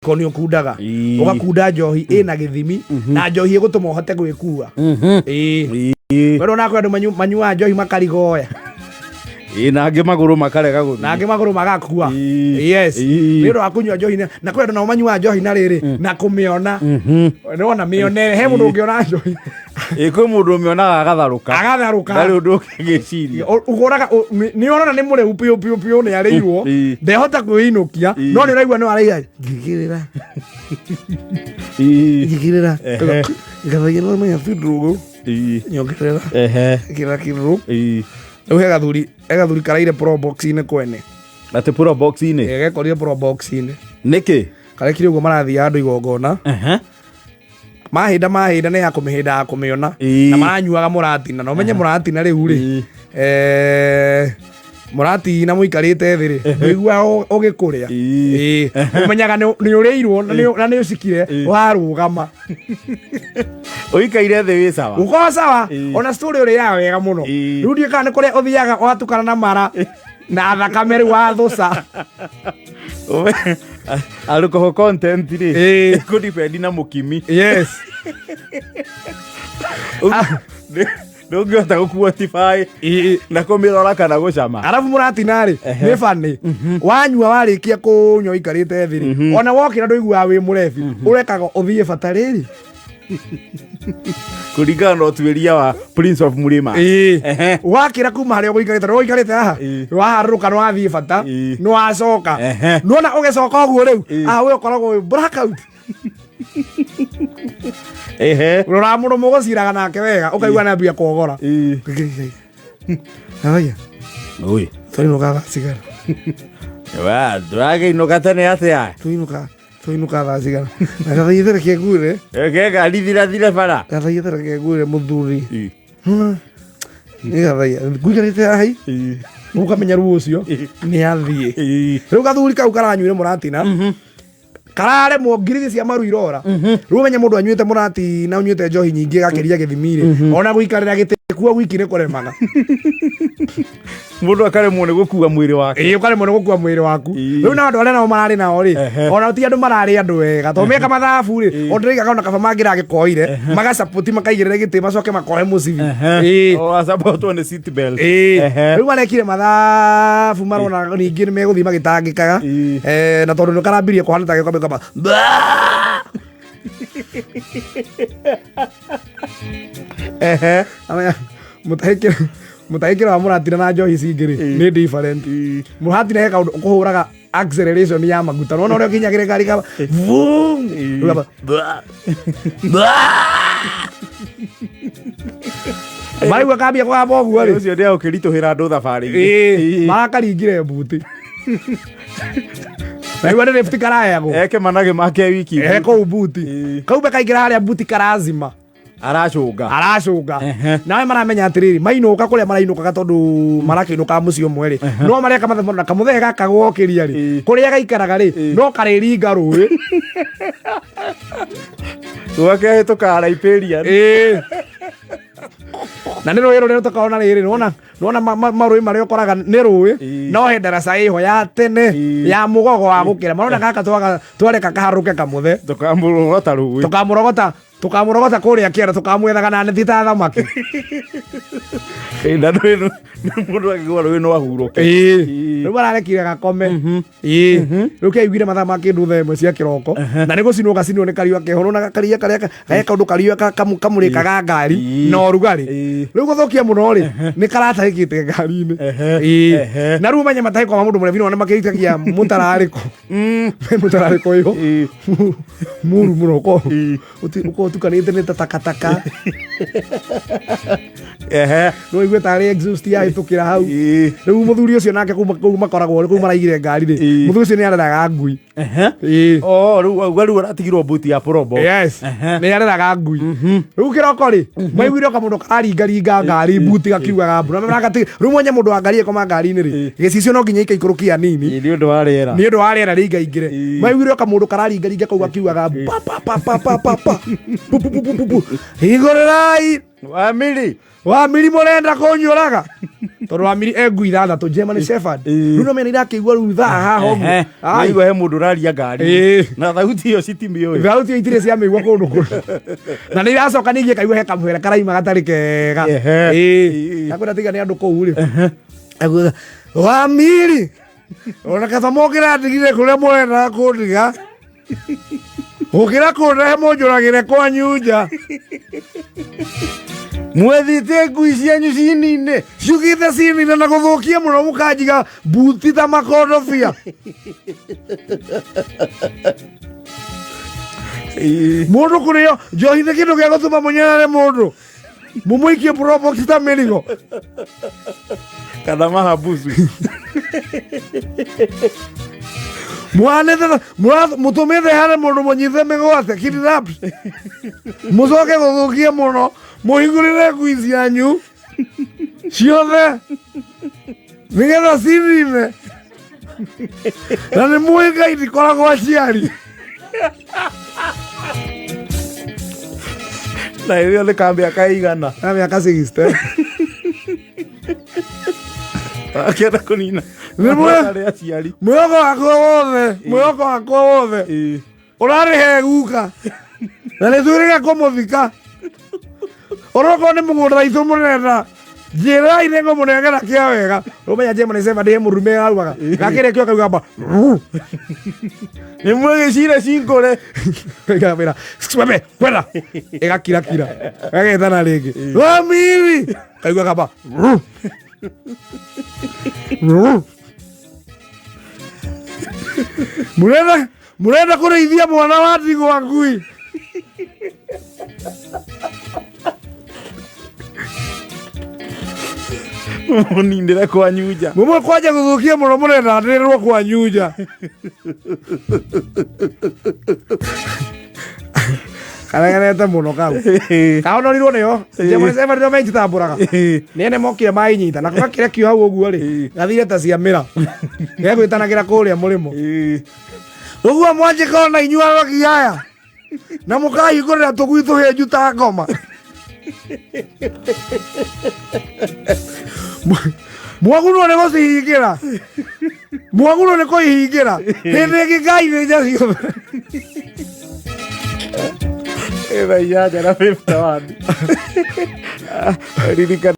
Ko nĩ ũkundaga. Ũgakunda njohi ĩna gĩthimi na njohi ĩgũtũma ũhote gwĩkua. Ĩĩ. We ndona kwĩ andũ manyuaga njohi makarigoya. Ĩĩ, na angĩ magũrũ makarega gũthiĩ. Na angĩ magũrũ magakua. Yes. Nĩ ũndũ wa kũnyua njohi na kwĩ andũ nao manyuaga njohi na rĩrĩ na kũmĩona. Nĩwona mĩonere he mũndũ ũngĩona njohi. Ĩĩ, kwĩ mũndũ ũmĩonaga agatharũka. Agatharũka. Ndarĩ ũndũ ũngĩciria. Ũkoraga nĩ ũrona nĩ mũrĩu piũ piũ piũ nĩ arĩirwo. Ndehota kwĩinũkia no nĩ ũraigua nĩ waraiga njigĩrĩra. Njigĩrĩra. Ngathagia no menya bindũgũ. Nyongerera. Kĩra kĩndũ. Rĩu he gathuri karaire probox-inĩ kwene. Atĩ probox-inĩ? Ĩĩ, gekorire probox-inĩ. Nĩkĩ? Karekire ũguo marathiĩ handũ igongona. Mahĩnda mahĩnda nĩ ya kũmĩhĩnda ya kũmĩona. Na maranyuaga mũratina na ũmenye mũratina rĩu rĩ, mũratina mũikarĩte thĩ rĩ, ndũiguaga ũgĩkũrĩa. Ũmenyaga nĩ ũrĩirwo na nĩ ũcikire warũgama. Ũikaire thĩ wĩ sawa. Ũkorwo sawa. Ona story ũrĩaga wega mũno. Rĩu ndiũĩ kana nĩ kũrĩa ũthiaga watukana na mara na thakame rĩu wathũca. Alcohol content rĩ, ĩkũdipendi na mũkimi. Ndũngĩhota gũkua tibaĩ na kũmĩrora kana gũcama. Arabu mũratina rĩ, nĩ bani wanyua warĩkia kũnyua ũikarĩte thĩ rĩ, ona wokĩra ndũiguaga wĩ mũrebi, ũrekaga ũthiĩ bata rĩrĩ. Kũringana na ũtuĩria wa Prince of Murima. Wakĩra kuma harĩa ũgũikarĩte nĩ ũikarĩte haha, waharũrũka nĩ wathiĩ bata, nĩ wacoka, nĩwona ũgĩcoka ũguo rĩu ah we ũkoragwo wĩ blackout. Rora mũndũ mũgũciraga nake wega ũkaigua nambia kuogora. Aya. Oi. Tũinũka thaa cigana? Wa, tũragĩinũka tene atĩa? Tũinũka thaa cigana? Na gathaithe reke ngwĩre. Reke ngari thirathire bara. Gathaithe reke ngwĩre mũthuri. Nĩ gathaia. Ngũikarĩte haha ĩ. Ũkamenya ruo ũcio nĩ athiĩ. Rĩu gathuri kau karanyuire mũratina. Kararemwo ngirithi cia maru irora. Rĩu ũmenye mũndũ anyuĩte mũratina ũnyuĩte njohi nyingĩ gakĩria gĩthimi rĩ, ona gũikarĩra gĩtĩ kuo wiki nĩ kũremaga. Mũndũ akaremwo nĩ gũkua mwĩrĩ wake. Ĩĩ, ũkaremwo nĩ gũkua mwĩrĩ waku. Rĩu na andũ arĩa nao mararĩ nao rĩ, ona ti andũ mararĩ andũ wega tondũ meka mathabu rĩ, o ndĩraigaga ona kaba mangĩragĩkoire magacapoti makaigĩrĩra gĩtĩ macoke makohe mũcibi. O acapotwo nĩ seat belt. Rĩu marekire mathabu marona ningĩ nĩ megũthiĩ magĩtangĩkaga. Na tondũ nĩ karambirie kũhana ta gĩkombe kama Amenya, mũtahĩkĩro wa mũratina na njohi ici ingĩ rĩ, nĩ different. Mũratina he kaũndũ ũkũhũraga acceleration ya maguta nona ũrĩa ũkinyagĩra ngari kaba vum. Rĩu kaba bwa, bwa. Maraigua kambia kũgamba ũguo rĩ, Ũcio nĩ agũkĩritũhĩra andũ thabarĩ-inĩ. Marakaringire mbuti naigua nĩ lift karayagwo. Eke managĩ make wiki. Ehe, kũu mbuti. Kaumbe kaingĩra harĩa mbuti karazima. Aracũnga. Aracũnga. Nawe maramenya atĩrĩrĩ, mainũka kũrĩa marainũkaga tondũ marakĩinũka mũciĩ ũmwe rĩ, no mareka mathabu na kamũthee gaka gokĩria rĩ, kũrĩa gaikaraga rĩ, no karĩringa rũĩ. Gwake ahĩtũkaga Liberia. Ĩĩ. Na nĩ rũĩ rũrĩa tũkoragwo na rĩrĩ, nĩwona marũĩ marĩa ũkoraga nĩ rũĩ, no he ndaraca ĩho ya tene ya mũgogo wa gũkĩra marona gaka twareka kaharũke kamũthe. Tũkamũrogota rũĩ. Tũkamũrogota kũrĩa kĩanda, tũkamwethaga na neti ta thamaki. Ĩĩ, na rũĩ mũndũ akĩgwa rũĩ no ahurũke. Ĩĩ. Rĩu mararekire gakome. Ĩĩ. Rĩu kĩaiguire mathaa ma kĩndũ thaa 1 cia kĩroko na nĩ gũcinwo gacinwo nĩ kariũa keho nona karia karĩa ge kaũndũ kariũa kamũrĩkaga ngari na ũrugarĩ. Rĩu gũthũkia mũno rĩ, nĩ karatahĩkĩte ngari-inĩ. Ĩĩ. Na rĩu ũmenye matahĩko ma mũndũ mũrebi nĩ makĩritagia mũtararĩko. Mũtararĩko ĩyo mũru mũno ũkorwo ũtukanĩte nĩ ta takataka. No igue tarĩ exhaust yahĩtũkĩra hau. Rĩu mũthuri ũcio nake kuma kũu makoragwo kũu maraigire ngari rĩ, mũthuri ũcio nĩ areraga ngui. Ĩĩ. Oh, rĩu auga rĩu aratigirwo mbuti ya probo. Yes. Nĩ areraga ngui. Rĩu kĩroko rĩ, maiguire o kamũndũ kararingaringa ngari mbuti gakiugaga mbu. Na maragati rĩu mwenye mũndũ wa ngari ekoma ngari-inĩ rĩ, gĩcicio no nginya ikaikũrũkia nini. Ĩĩ, nĩ ũndũ wa rĩera. Nĩ ũndũ wa rĩera rĩingaingĩre. Maiguire o kamũndũ kararingaringa kau gakiugaga mbu. Pa pa pa pa pa pa pa. Pu pu pu pu pu pu. Hingũrĩrai. Wamiri. Wamiri mũrenda kũnjũraga. Tondũ Wamiri e ngui ithathatũ, German Shepherd. Ĩĩ. Rĩu no mena irakĩigua rĩu thaa haha ũguo. Ehe. Ai. Naigua he mũndũ ũraria ngari Ĩĩ. na thauti ĩyo citimĩũĩ. Thauti ĩyo itirĩ ciamĩigua kũndũ kũndũ. Na nĩ iracoka ningĩ ĩkaigua he kamwĩra karaima gatarĩ kega. Ehe. Ĩĩ. Ĩĩ. Nakwĩra tiga nĩ andũ kũu rĩ. Akuga, Wamiri ona kaba mũngĩrandigire kũrĩa mũrendaga kũndiga gũkĩra kũndehe mũnjũragĩre kwanyu nja. Mwethite ngui cianyu cinine. Ciugĩte cinine na gũthũkia mũno mũkanjiga mbuti ta makondobia. Mũndũ kũrĩo njohi nĩ kĩndũ gĩa gũtũma mũnyarare mũndũ mũmũikie probox ta mĩrigo. Kana mahabusu. Mwanĩte mũtũmĩte harĩ mũndũ mũnyite mĩgwate kidnapped mũcoke gũthũkia mũno mũhingũrĩre ngui cianyu ciothe nĩgetha cinine na nĩ mũĩ Ngai ndikoragwo aciari. Na ĩyo nĩ ka mĩaka ĩigana? Na mĩaka 60. Akĩenda kũnina Nĩ mũĩ- arĩ aciari. Mwĩhoko wakwa wothe, mwĩhoko wakwa wothe Ĩĩ. ũrarĩ he guka na nĩ twĩrĩga kũmũthika onokorwo nĩ mũgũnda witũ mũrenda njĩrai nĩ ngũmũnengera kĩa wega. Ũmenya German Shepherd he mũrume augaga gakĩrĩ kĩo kauga mba Nĩ mwĩgĩcire cingũre. Ĩkamwĩra "Wewe, kwenda," ĩgakirakira gagetana rĩngĩ Wamiri kaigua kamba. Mũrenda mũrenda kũrĩithia mwana wa ndigwa ngui. Mũnindĩre kwanyu nja. Mũmwe kwanja gũthũkia mũno mũrenda ndĩrĩrwo kwanyu nja. Karegerete mũno kau kaonorirwo nĩo German Shepherd nĩo menjitambũraga nĩ ene mokire mainyita nako gakĩrekio hau ũguo rĩ gathire ta ciamĩra gegwĩtanagĩra kũrĩa mũrĩmo ũguo mwanjĩka ona inyuĩ arogi aya na mũkahingũrĩra tũgui tũhĩnju ta ngoma. Mwagunwo nĩ gũcihingĩra, mwagunwo nĩ kũihingĩra hĩndĩ ĩngĩ ngai nĩ nja ciothe. Ĩthaa 8:51. Ririkana.